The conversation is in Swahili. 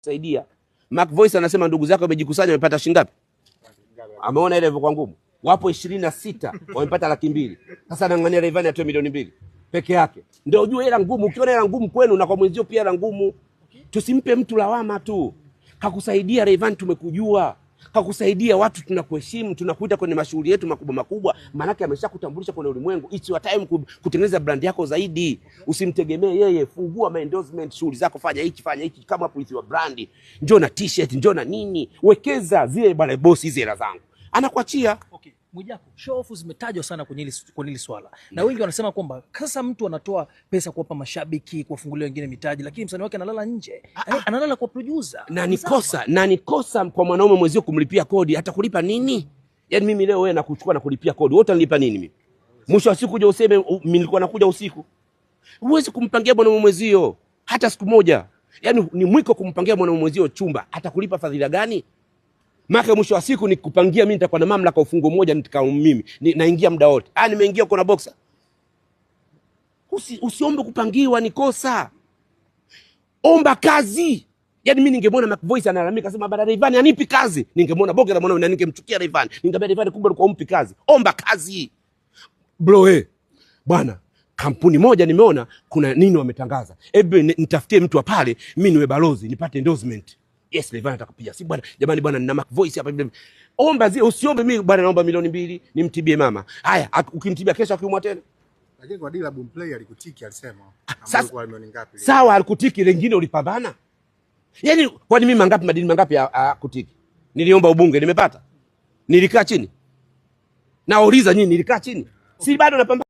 Saidia. Mark Voice anasema ndugu zake wamejikusanya wamepata shilingi ngapi? Ameona ile ilivyokuwa ngumu. Wapo 26 wamepata 200,000. Sasa anang'ania Rayvanny atoe 2 milioni peke yake. Ndio ujue hela ngumu. Ukiona hela ngumu kwenu na kwa mwenzio pia hela ngumu. Tusimpe mtu lawama tu. Kakusaidia Rayvanny, tumekujua. Kakusaidia watu, tunakuheshimu, tunakuita kwenye mashughuli yetu makubwa makubwa, maanake ameshakutambulisha kwenye ulimwengu. It's your time kutengeneza brand yako zaidi. Usimtegemee yeye, fungua ma endorsement, shughuli zako, fanya hichi, fanya hichi, come up with your brand. Njoo na t-shirt, njoo na nini, wekeza zile bwana, boss, hizi hela zangu, anakuachia. Okay. Mwijaku, show off zimetajwa sana kwenye hili swala na wengi wanasema kwamba sasa mtu anatoa pesa kuwapa mashabiki, kuwafungulia wengine mitaji, lakini msanii wake analala nje, yaani analala kwa producer. Na ni kosa, na ni kosa kwa mwanaume mwenzio kumlipia kodi. Atakulipa nini? Yaani mimi leo wewe nakuchukua na kulipia kodi, wewe utanilipa nini mimi? Mwisho wa siku uje useme mimi nilikuwa nakuja usiku. Huwezi kumpangia mwanaume mwenzio hata siku moja. Yaani ni mwiko kumpangia mwanaume mwenzio chumba, atakulipa fadhila gani? Maka mwisho wa siku nikupangia mimi nitakuwa na mamlaka ufungo mmoja nitakao mimi. Naingia muda wote. Ah, nimeingia uko na boxer. Usiombe kupangiwa, ni kosa. Omba kazi. Yaani mimi ningemwona Mac Voice analalamika sema baba Rayvanny anipi kazi. Ningemwona bonge la mwanaume na ningemchukia Rayvanny. Ningemwambia Rayvanny, kumbe ulikuwa umpi kazi. Omba kazi. Bro, eh. Bwana, kampuni moja nimeona kuna nini wametangaza. Hebu nitafutie mtu wa pale, mimi niwe balozi, nipate endorsement. Yes, Rayvanny atakupigia. Si bwana, jamani bwana nina Mac Voice hapa. Omba zile, usiombe mimi bwana naomba 2 milioni nimtibie mama. Haya, ukimtibia kesho akiumwa tena. Lakini kwa deal Boomplay alikutiki alisema. Sasa Kwa milioni ngapi? Ile? Sawa, alikutiki, lengine ulipambana. Yaani kwani mimi mangapi madini mangapi ya kutiki? Niliomba ubunge nimepata. Nilikaa chini. Nauliza nyinyi, nilikaa chini. Si bado napambana.